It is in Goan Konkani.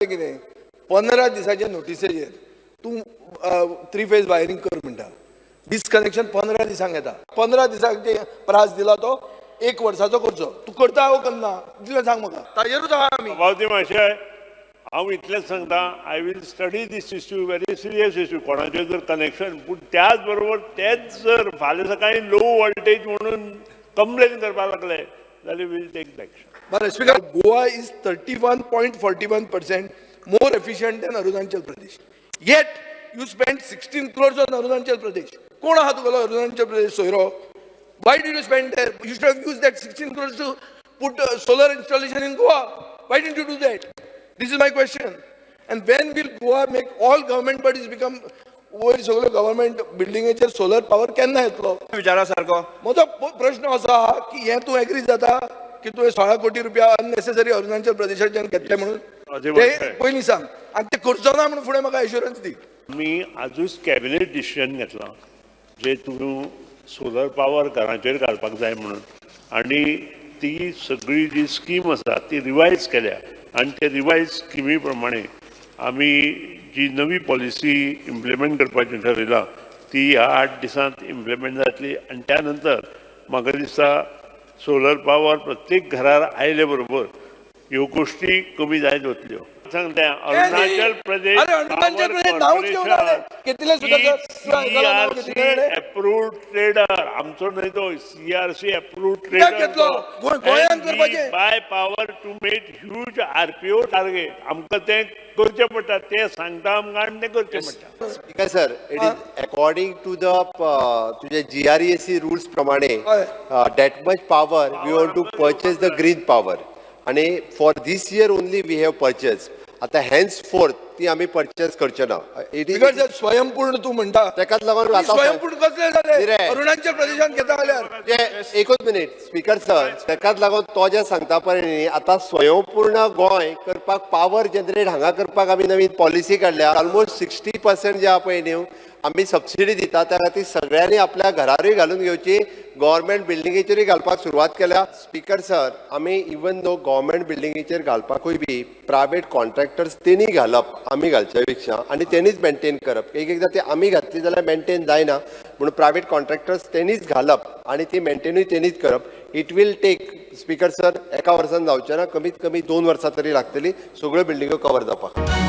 कितें, 15 दिसाच्या नोटिसेचेर तूं थ्री फेज वायरींग कर म्हणटा. डिस्कनेक्शन 15 दिसांक येता. 15 दिसांक जे प्रास दिला तो एक वर्साचो करचो. तूं करता वो करना, इतलें सांग म्हाका. ताजेरूच आहा आमी. सभापती मातशें, हांव इतलेंच सांगता, I will study this issue, very serious issue. कोणाचें जर कनेक्शन, पूण त्याच बरोबर तेच जर फाल्यां सकाळी लो वोल्टेज म्हणून कंप्लेन करपाक लागले जाल्यार वील टेक एक्शन. बरें speaker, Goa is 31.41% more efficient than Arunachal Pradesh, yet you spend 16 crores on Arunachal Pradesh. कोण आहा तुगेलो अरुणाचल प्रदेश सोयरो? Why did you spend there? You should have used that 16 crores to put solar installation in Goa. Why didn't you do that? This is my question. And when will Goa make all government bodies become, वयर सगळ्यो गव्हर्मेंट बिल्डिंगेचेर सोलर पावर केन्ना येतलो? विचारा सारको. म्हजो प्रश्न असो आहा की हें तूं एग्री जाता की तुवें 16 कोटी रुपया अननेसेसरी अरुणाचल प्रदेशाच्यान घेतले म्हणून? अजिबात ते नाही. पयलीं सांग आनी ते करचो ना म्हणून फुडें म्हाका एश्युरन्स दी. आमी आजूच कॅबिनेट डिसिजन घेतलां जे तूं सोलर पावर घराचेर घालपाक जाय म्हणून आनी ती सगळी जी स्कीम आसा ती रिवायज केल्या आनी ते रिवायज स्किमी प्रमाणे आमी जी नवी पॉलिसी इम्प्लिमेंट करपाची ठरयलां ती ह्या 8 दिसांत इम्प्लिमेंट जातली. आनी त्या नंतर म्हाका दिसता सोलर पावर प्रत्येक घरार आयले बरोबर ह्यो गोश्टी कमी जायत वतल्यो. सांगता, अरुणाचल प्रदेश अरे, अरुणाचल प्रदेश नांवच घेवन आले. घेतिल्लें सुद्दां सर, तुवें आयकलां नांव घेतिल्लें रे? अप्रूव्ड ट्रेडर आमचो न्हय तो, सीआरसी अप्रूव्ड कित्याक ट्रेडर. घेतलो? गोंयांत करपाचें. Buy power to meet huge RPO target. आमकां तें करचें पडटा, तें सांगता आमकां आनी तें करचें पडटा. Speaker sir, it is according to the तुझे जीआरईएसी rules प्रमाणे that much power we want to purchase the green power आणि for this year only we have purchase. आता हेन्स फोर्थ ती आम्ही परचेस करचे ना. It because is स्वयंपूर्ण तूं म्हणटा. तेकाच लागून आतां स्वयंपूर्ण कसले जाले? कितें? अरुणाचल प्रदेशान घेता जाल्यार. ते एकूच मिनिट स्पीकर सर, तेकाच लागून तो जे सांगता पळय न्ही, आतां स्वयंपूर्ण गोंय करपाक पावर जनरेट हांगा करपाक आमी नवीन पॉलिसी काडल्या. ऑलमोस्ट 60% जे आहा पळय न्हू आमी सबसिडी दिता, त्या खातीर सगळ्यांनी आपल्या घरारूय घालून घेवची. गव्हर्मेंट बिल्डिंगेचेरूय घालपाक सुरवात केल्या. स्पीकर सर, आमी इवन दो गव्हर्मेंट बिल्डिंगेचेर घालपाकूय बी प्रायवेट कॉन्ट्रॅक्टर्स तेणी घालप आमी घालच्या पेक्षा आनी तेणीच मेंटेन करप. एक एकदां ते आमी घातली जाल्यार मेंटेन जायना म्हणून प्रायवेट कॉन्ट्रॅक्टर्स तेणीच घालप आनी ती मेंटेनूय तेणीच करप. It will take, speaker sir, एका वर्सान जावचें ना, कमीत कमी 2 वर्सां तरी लागतली सगळ्यो बिल्डिंगो कवर जावपाक.